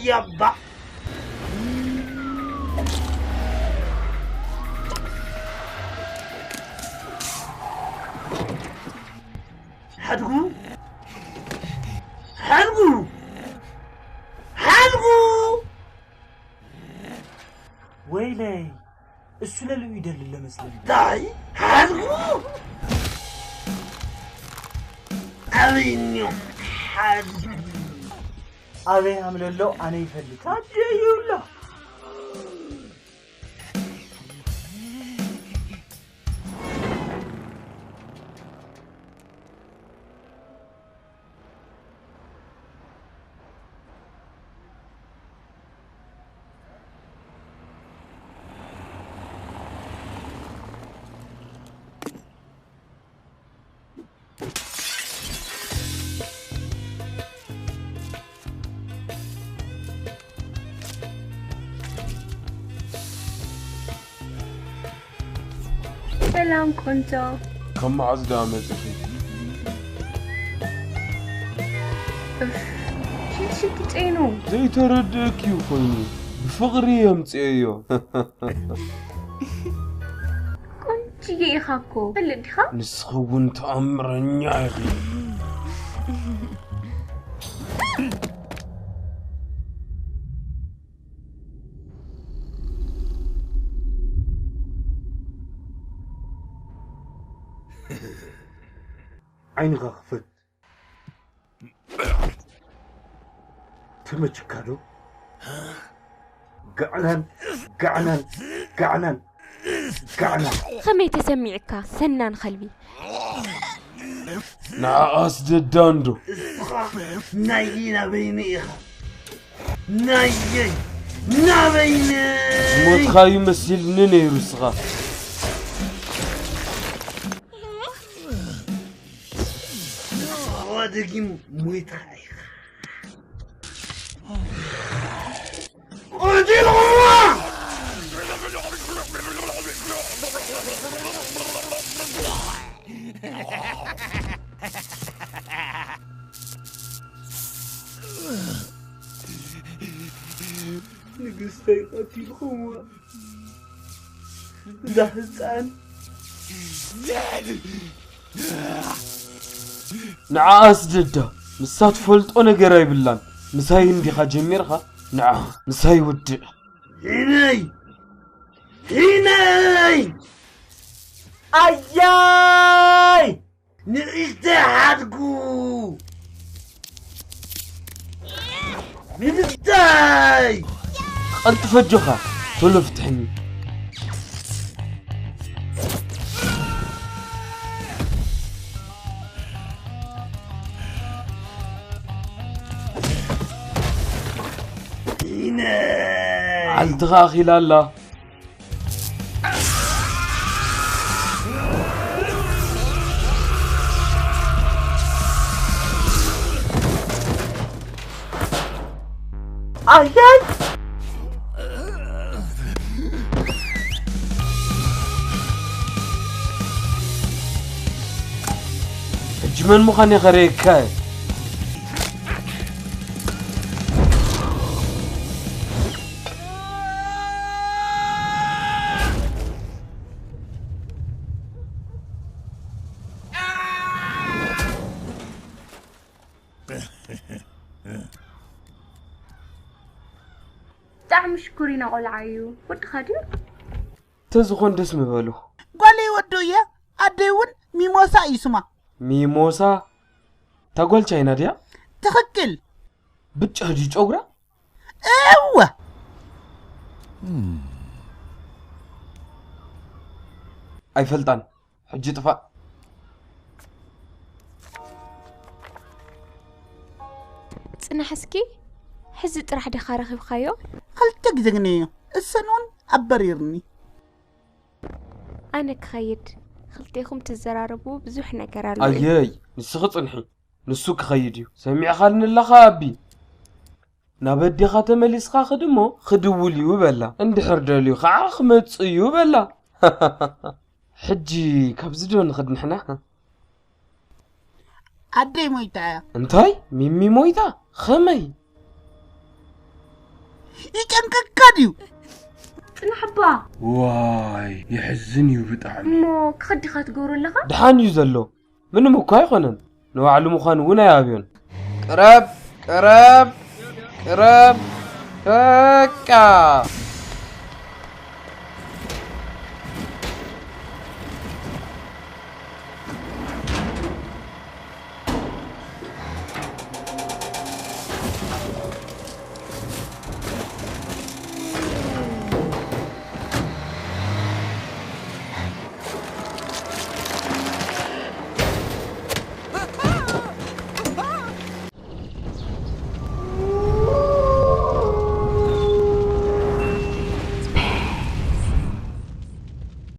ያባ። ሓድጉ፣ ሓድጉ፣ ሓድጉ። ወይለይ፣ እሱ ለልኡ ይደሊ ለመስለኒ። ታይ ሓድጉ? ኣበይኒ ሓድጉ? ኣበይ ሃምለሎ ኣነ ይፈልጥ። ኣደዩላ። ሰላም ቆንጆ። ካብ መዓዝ ደኣ መጺኺ? እፍ፣ ሽንቲ ሽንቲ ጨይኑ። ዘይተረድእኪ እዩ ኮይኑ፣ ብፍቕሪ የምጽኤዮ። ቆንጅዬ ኢኻ እኮ፣ ትፈልጥ ዲኻ? ንስኺ እውን ተኣምረኛ ኢኺ። ዓይንኻ ክፈት። ተመችካ ዶ? ጋዕናን፣ ጋዕናን፣ ጋዕናን፣ ጋዕናን። ከመይ ተሰሚዕካ ሰናን ከልቢ? ንዓኣ ኣስደዳንዶ? እስኻ ናይ ናበይኒ ኢኻ? ናየይ? ናበይኒ? ዝሞትካዩ መሲልኒ ነይሩ እስኻ። ንስኻ ደጊም ሞይትኻ ኢኻ። ቆንጆ ኢልኩምዋ! ንግስተይ ቀቲልኩምዋ። እዛ ህፃን ንዓኣ ስደዳ። ንሳ ትፈልጦ ነገር ኣይብላን። ምሳይ እንዲኻ ጀሚርካ? ንዓ ምሳይ ውድእ። ሂነይ! ሂነይ! ኣያይ! ንእሽተይ ሓድጉ! ንእሽተይ! ቀልጥፈ ኣጆኻ፣ ቶሎ ፍትሕኒ። ሂነይ! ዓልትኻ ኣኺላ ኣላ። ኣያይ! ሕጂ መን ምዃን እየ ከርእየካ እየ። ብጣዕሚ ሽኩሪና ቆልዓ እዩ። ወድኻ ድዩ? ተዝኾን ደስ ምበሉ። ጓለይ ወዱ እየ። ኣደይ እውን ሚሞሳ እዩ ስማ። ሚሞሳ? እታ ጓል ቻይና ድያ? ትኽክል። ብጫ ድዩ ጨጉራ? እወ። ኣይፈልጣን። ሕጂ ጥፋእ። ጽናሕ እስኪ፣ ሕዚ ጥራሕ ዲኻ ረኺብካዮ? ክልተ ግዜ ግን እዩ። እሰን እውን ኣበሪርኒ። ኣነ ክኸይድ። ክልቴኹም ትዘራረቡ ብዙሕ ነገር ኣሎ እዩ። ኣየይ፣ ንስኺ ጽንሒ። ንሱ ክኸይድ እዩ። ሰሚዕኻኒ ኣለኻ ኣቢ? ናብ ኣዴኻ ተመሊስካ ክድ እሞ ክድውል እዩ በላ። እንድሕር ደልዩ ኸዓ ክመጽእ እዩ በላ። ሕጂ ካብዚ ዶ ንኽድ ንሕና? ኣደይ ሞይታ እያ። እንታይ? ሚሚ ሞይታ? ኸመይ? ይጨንቀካ ድዩ? ጽናሕባ ዋይ የሕዝን እዩ ብጣዕሚ። እሞ ክኸድኻ ትገብሮ ኣለኻ? ድሓን እዩ ዘሎ። ምንም እኳ ኣይኮነን፣ ንባዕሉ ምዃኑ እውን ኣይኣብዮን። ቅረብ ቅረብ ቅረብ። በቃ